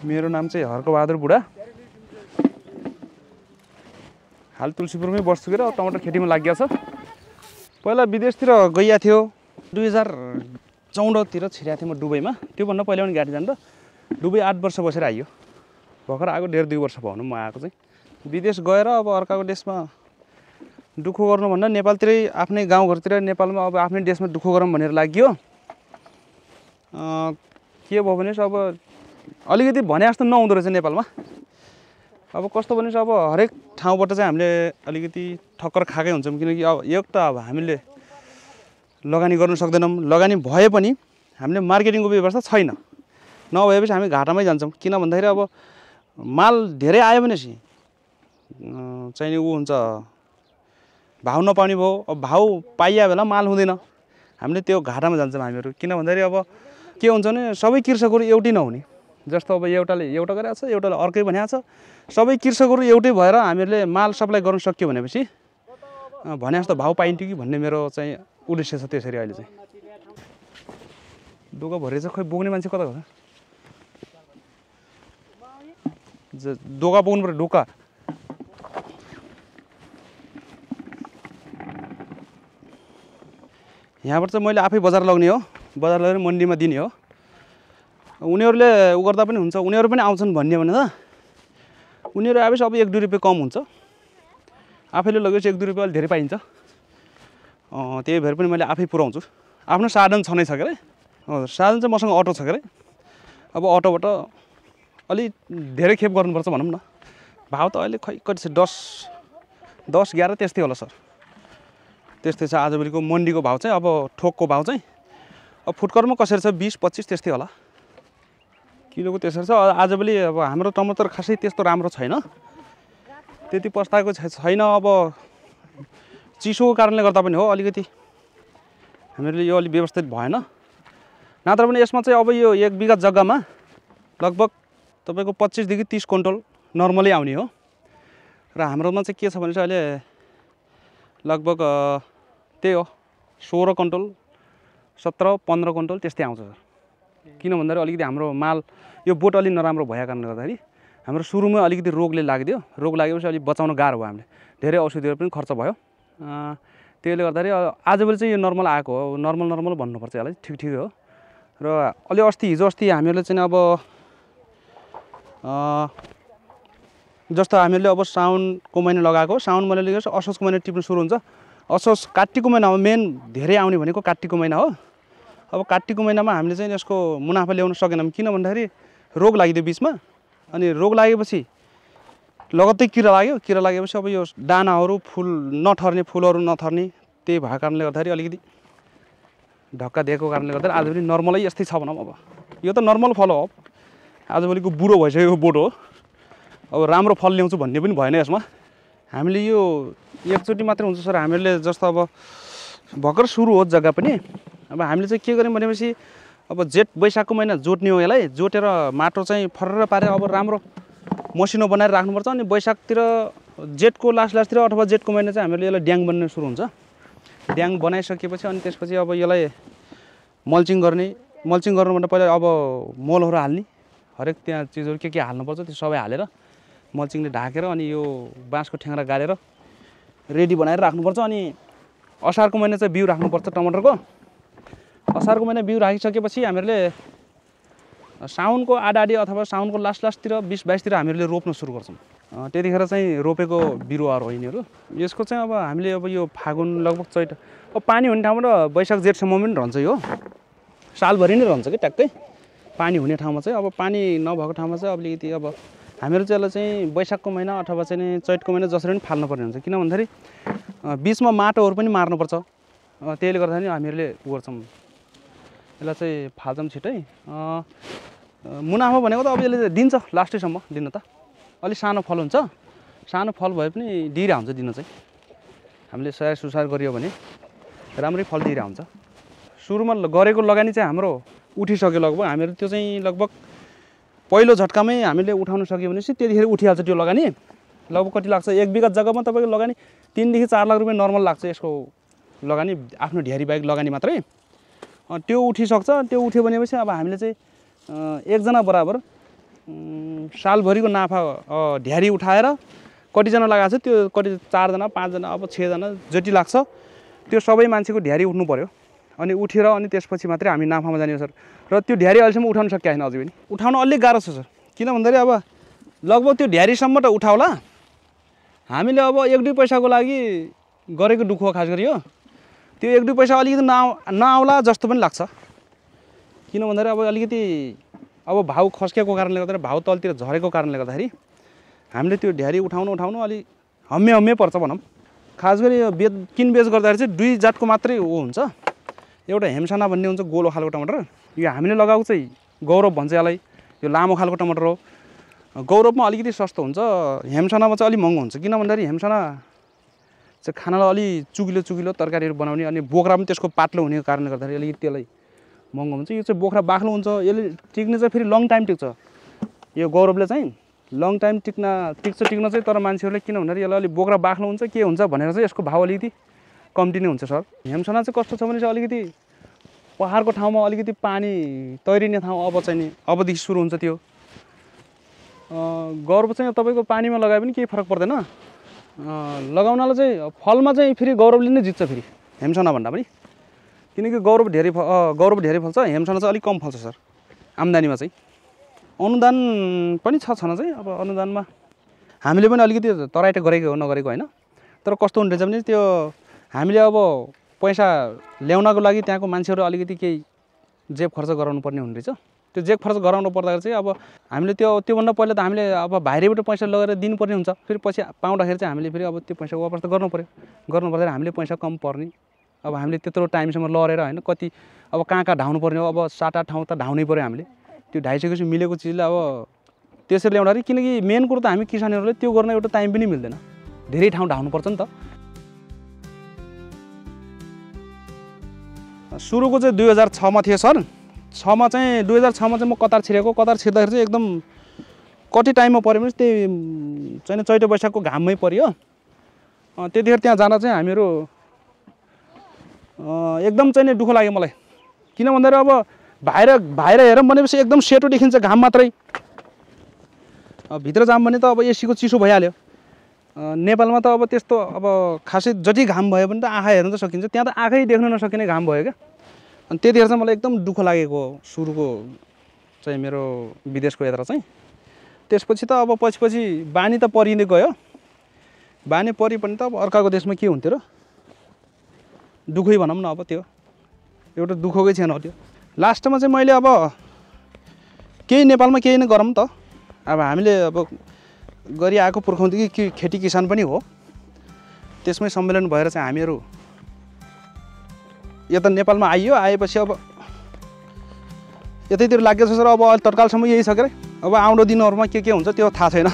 मेरो नाम चाहिँ हर्कबहादुर बुढा। हाल तुलसीपुरमै बस्छु र टमाटर खेतीमा लागिएको छ। पहिला विदेशतिर गइया थियो 2014 तिर छिरेको थिएँ म दुबईमा। त्यो भन्दा पहिला पनि गाडी जान्दा दुबई 8 वर्ष बसेर आइयो। भर्खर आएको 1.5-2 वर्ष भनौँ म आएको चाहिँ। विदेश गएर अब अर्काको देशमा दुःख गर्नु भन्दा नेपालतिरै आफ्नै गाउँघरतिर नेपालमा अब आफ्नै देशमा दुःख गरौँ भनेर लाग्यो। के भयो भने अब अलिकति भने जस्तो नहुँदो रहेछ नेपालमा। अब कस्तो भने अब हरेक ठाउँबाट चाहिँ हामीले अलिकति ठक्कर खाएकै हुन्छौँ, किनकि अब एक त अब हामीले लगानी गर्न सक्दैनौँ, लगानी भए पनि हामीले मार्केटिङको व्यवस्था छैन, नभएपछि हामी घाटामै जान्छौँ। किन भन्दाखेरि अब माल धेरै आयो भने चाहिँ ऊ हुन्छ भाउ नपाउने भयो। अब भाउ पाइया बेला माल हुँदैन, हामीले त्यो घाटामा जान्छौँ हामीहरू। किन भन्दाखेरि अब के हुन्छ भने सबै कृषकहरू एउटै नहुने, जस्तो अब एउटाले एउटा गरेको छ, एउटाले अर्कै भनेको छ। सबै कृषकहरू एउटै भएर हामीहरूले माल सप्लाई गर्न सक्यो भनेपछि भने जस्तो भाउ पाइन्थ्यो कि भन्ने मेरो चाहिँ उद्देश्य छ। त्यसरी अहिले चाहिँ डोका भरे चाहिँ खै बोक्ने मान्छे कता गयो? डोका बोक्नु पर्यो, डोका। यहाँबाट चाहिँ मैले आफै बजार लग्ने हो, बजार लगेर मन्डीमा दिने हो। उनीहरूले उ गर्दा पनि हुन्छ, उनीहरू पनि आउँछन् भन्ने भने त उनीहरू आएपछि अब 1-2 रुपियाँ कम हुन्छ। आफैले लगेपछि 1-2 रुपियाँ अलिक धेरै पाइन्छ। त्यही भएर पनि मैले आफै पुऱ्याउँछु। आफ्नो साधन छ नै छ के अरे, साधन चाहिँ मसँग अटो छ के अरे। अब अटोबाट अलिक धेरै खेप गर्नुपर्छ भनौँ न। भाउ त अहिले खै कति छ, 10-11 त्यस्तै होला सर। त्यस्तै छ आजभोलिको मन्डीको भाउ चाहिँ। अब ठोकको भाउ चाहिँ अब फुटकरमा कसरी छ 20-25 त्यस्तै होला किलोको, त्यसरी छ आजभोलि। अब हाम्रो टमाटर खासै त्यस्तो राम्रो छैन, त्यति पस्ताएको छैन। अब चिसोको कारणले गर्दा पनि हो, अलिकति हामीले यो अलिक व्यवस्थित भएन। नत्र पनि यसमा चाहिँ अब यो 1 बिघा जग्गामा लगभग तपाईँको 25 देखि 30 क्विन्टल नर्मली आउने हो। र हाम्रोमा चाहिँ के छ भने चाहिँ अहिले लगभग त्यही हो 16 क्विन्टल 17-15 क्विन्टल त्यस्तै आउँछ सर। किन भन्दाखेरि अलिकति हाम्रो माल यो बोट अलि नराम्रो भएको कारणले गर्दाखेरि हाम्रो सुरुमै अलिकति रोगले लाग्दियो। रोग लागेपछि अलिक बचाउन गाह्रो भयो, हामीले धेरै औषधिहरू पनि खर्च भयो। त्यसले गर्दाखेरि आजभोलि चाहिँ यो नर्मल आएको हो। नर्मल भन्नुपर्छ यसलाई, ठिक हो। र अलि हिजो अस्ति हामीहरूले चाहिँ अब जस्तो हामीहरूले अब साउनको महिना लगाएको, साउन महिना लगेपछि असोजको महिना टिप्नु सुरु हुन्छ। असोज कात्तिकको महिनामा मेन धेरै आउने भनेको कात्तिकको महिना हो। अब कात्तिकको महिनामा हामीले चाहिँ यसको मुनाफा ल्याउन सकेनौँ। किन भन्दाखेरि रोग लागिदियो बिचमा, अनि रोग लागेपछि लगत्तै किरा लाग्यो। किरा लागेपछि अब यो दानाहरू फुल नठर्ने, फुलहरू नथर्ने, त्यही भएको कारणले गर्दाखेरि अलिकति धक्का दिएको कारणले गर्दा आजभोलि नर्मलै यस्तै छ भनौँ। अब यो त नर्मल फल हो, आजभोलिको बुढो भइसकेको बोट हो। अब राम्रो फल ल्याउँछु भन्ने पनि भएन यसमा। हामीले यो एकचोटि मात्रै हुन्छ सर। हामीहरूले जस्तो अब भर्खर सुरु हो जग्गा पनि। अब हामीले चाहिँ के गर्यौँ भनेपछि अब जेठ वैशाखको महिना जोत्ने हो, यसलाई जोतेर माटो चाहिँ फर्र पारेर अब राम्रो मसिनो बनाएर राख्नुपर्छ। अनि वैशाखतिर जेठको लास्टतिर अथवा जेठको महिना चाहिँ हामीहरूले यसलाई ड्याङ बन्ने सुरु हुन्छ। ड्याङ बनाइसकेपछि अनि त्यसपछि अब यसलाई मल्चिङ गर्ने। मल्चिङ गर्नुभन्दा पहिला अब मलहरू हाल्ने, हरेक त्यहाँ चिजहरू के हाल्नुपर्छ त्यो सबै हालेर मल्चिङले ढाकेर अनि यो बाँसको ठ्याङ्ग्रा गाडेर रेडी बनाएर राख्नुपर्छ। अनि असारको महिना चाहिँ बिउ राख्नुपर्छ टमाटरको। असारको महिना बिउ राखिसकेपछि हामीहरूले साउनको आधा अथवा साउनको लास्टतिर 20-22 हामीहरूले रोप्न सुरु गर्छौँ। त्यतिखेर चाहिँ रोपेको बिरुवाहरू हो यिनीहरू। यसको चाहिँ अब हामीले अब यो फागुन लगभग चैत, अब पानी हुने ठाउँबाट वैशाख जेठसम्म पनि रहन्छ। यो सालभरि नै रहन्छ कि ट्याक्कै। पानी हुने ठाउँमा चाहिँ, अब पानी नभएको ठाउँमा चाहिँ अलिकति अब हामीहरू चाहिँ यसलाई चाहिँ वैशाखको महिना अथवा चाहिँ चैतको महिना जसरी पनि फाल्नुपर्ने हुन्छ। किन भन्दाखेरि बिचमा माटोहरू पनि मार्नुपर्छ। त्यसले गर्दाखेरि हामीहरूले उ गर्छौँ, यसलाई चाहिँ फाल्छौँ छिट्टै। मुनाफा भनेको त अब यसले दिन्छ लास्टैसम्म दिन त। अलिक सानो फल हुन्छ, सानो फल भए पनि दिइरह हुन्छ दिन चाहिँ। हामीले स्याहार सुसार गरियो भने राम्रै फल दिइरह हुन्छ। सुरुमा गरेको लगानी चाहिँ हाम्रो उठिसक्यो लगभग। हामीहरू त्यो चाहिँ लगभग पहिलो झट्कामै हामीले उठाउन सक्यो भनेपछि त्यतिखेर उठिहाल्छ त्यो लगानी। लगभग कति लाग्छ 1 बिघा जग्गामा तपाईँको लगानी 3 देखि 4 लाख रुपियाँ नर्मल लाग्छ यसको लगानी, आफ्नो ढ्यारी बाहेक लगानी मात्रै। त्यो उठिसक्छ। त्यो उठ्यो भनेपछि अब हामीले चाहिँ एकजना बराबर सालभरिको नाफा ढ्यारी उठाएर कतिजना लगाएको छ त्यो कति 4 जना 5 जना अब 6 जना जति लाग्छ त्यो सबै मान्छेको ढ्यारी उठ्नु पर्यो अनि उठेर अनि त्यसपछि मात्रै हामी नाफामा जाने हो सर र त्यो ढ्यारी अहिलेसम्म उठाउन सकेको छैन अझै पनि उठाउन अलिक गाह्रो छ सर किन भन्दाखेरि अब लगभग त्यो ढ्यारीसम्म त उठाउला हामीले अब 1-2 पैसाको लागि गरेको दुःख हो खास गरी हो त्यो 1-2 पैसा अलिकति नआउला जस्तो पनि लाग्छ किन भन्दाखेरि अब अलिकति अब भाउ खस्केको कारणले गर्दा भाउ तलतिर झरेको कारणले गर्दाखेरि हामीले त्यो ढ्यारी उठाउनु अलि हम्मे पर्छ भनौँ खास गरी किनबेच गर्दाखेरि चाहिँ 2 जातको मात्रै हुन्छ एउटा हेमसाना भन्ने हुन्छ गोलो खालको टमाटर यो हामीले लगाएको चाहिँ गौरव भन्छ यसलाई यो लामो खालको टमाटर हो गौरवमा अलिकति सस्तो हुन्छ हेमसानामा चाहिँ अलिक महँगो हुन्छ किन भन्दाखेरि हेमसाना चाहिँ खानालाई अलि चुकिलो तरकारीहरू बनाउने अनि बोक्रा पनि त्यसको पातलो हुने कारणले गर्दाखेरि अलिकति त्यसलाई महँगो हुन्छ यो चाहिँ बोक्रा बाक्लो हुन्छ यसले टिक्ने चाहिँ फेरि लङ टाइम टिक्छ यो गौरवले चाहिँ लङ टाइम टिक्छ चाहिँ तर मान्छेहरूले किन भन्दाखेरि यसलाई अलिक बोक्रा बाक्लो हुन्छ के हुन्छ भनेर चाहिँ यसको भाउ अलिकति कम्ती नै हुन्छ सर हेमसाना चाहिँ कस्तो छ भने चाहिँ अलिकति पहाडको ठाउँमा अलिकति पानी तैरिने ठाउँ अबदेखि सुरु हुन्छ त्यो गौरव चाहिँ तपाईँको पानीमा लगाए पनि केही फरक पर्दैन लगाउनलाई चाहिँ फलमा चाहिँ फेरि गौरवले नै जित्छ फेरि हेमसाना भन्दा पनि किनकि गौरव धेरै फल्छ हेमसाना चाहिँ अलिक कम फल्छ सर आम्दानीमा चाहिँ अनुदान पनि छ छन चाहिँ अब अनुदानमा हामीले पनि अलिकति तराइट गरेको हो नगरेको होइन तर कस्तो हुने रहेछ भने त्यो हामीले अब पैसा ल्याउनको लागि त्यहाँको मान्छेहरू अलिकति केही जेब खर्च गराउनु पर्ने हुने रहेछ त्यो जेब खर्च गराउनु पर्दाखेरि चाहिँ अब हामीले त्योभन्दा पहिला त हामीले अब बाहिरबाट पैसा लगेर दिनुपर्ने हुन्छ फेरि पछि पाउँदाखेरि चाहिँ हामीले फेरि अब त्यो पैसा वापस त गर्नु पर्दाखेरि हामीले पैसा कम पर्ने अब हामीले त्यत्रो टाइमसम्म लडेर होइन कति अब कहाँ धाउनु पर्ने हो अब 7-8 ठाउँ त धाउनै पर्यो हामीले त्यो ढाइसकेपछि मिलेको चिजलाई अब त्यसरी ल्याउँदाखेरि किनकि मेन कुरो त हामी किसानहरूले त्यो गर्न एउटा टाइम पनि मिल्दैन धेरै ठाउँ धाउनुपर्छ नि त सुरुको चाहिँ 2006 मा थियो सर 6 मा चाहिँ 2006 मा चाहिँ म कतार छिर्दाखेरि चाहिँ एकदम कति टाइममा पऱ्यो भने त्यही चाहिँ चैते वैशाखको घाममै पऱ्यो त्यतिखेर त्यहाँ जाँदा चाहिँ हामीहरू एकदम चाहिँ दुःख लाग्यो मलाई किन भन्दाखेरि अब बाहिर हेरौँ भनेपछि एकदम सेतो देखिन्छ घाम मात्रै भित्र जाम भने त अब एसीको चिसो भइहाल्यो नेपालमा त अब त्यस्तो अब खासै जति घाम भयो भने त आँखा हेर्न त सकिन्छ त्यहाँ त आँखै देख्न नसकिने घाम भयो क्या अनि त्यतिखेर चाहिँ मलाई एकदम दुःख लागेको सुरुको चाहिँ मेरो विदेशको यात्रा चाहिँ त्यसपछि त अब पछि बानी त परिँदै गयो बानी परि पनि त अब अर्काको देशमा के हुन्थ्यो र दुःखै भनौँ न अब त्यो एउटा दुःखकै छैन हो त्यो लास्टमा चाहिँ मैले अब केही नेपालमा केही नै गरौँ त अब हामीले अब गरिआएको पुर्खौँदेखि खेती किसान पनि हो त्यसमै सम्मेलन भएर चाहिँ हामीहरू यता नेपालमा आएपछि अब यतैतिर लागेको छ सर अब तत्कालसम्म यही छ के अब आउँदो दिनहरूमा के हुन्छ त्यो थाहा छैन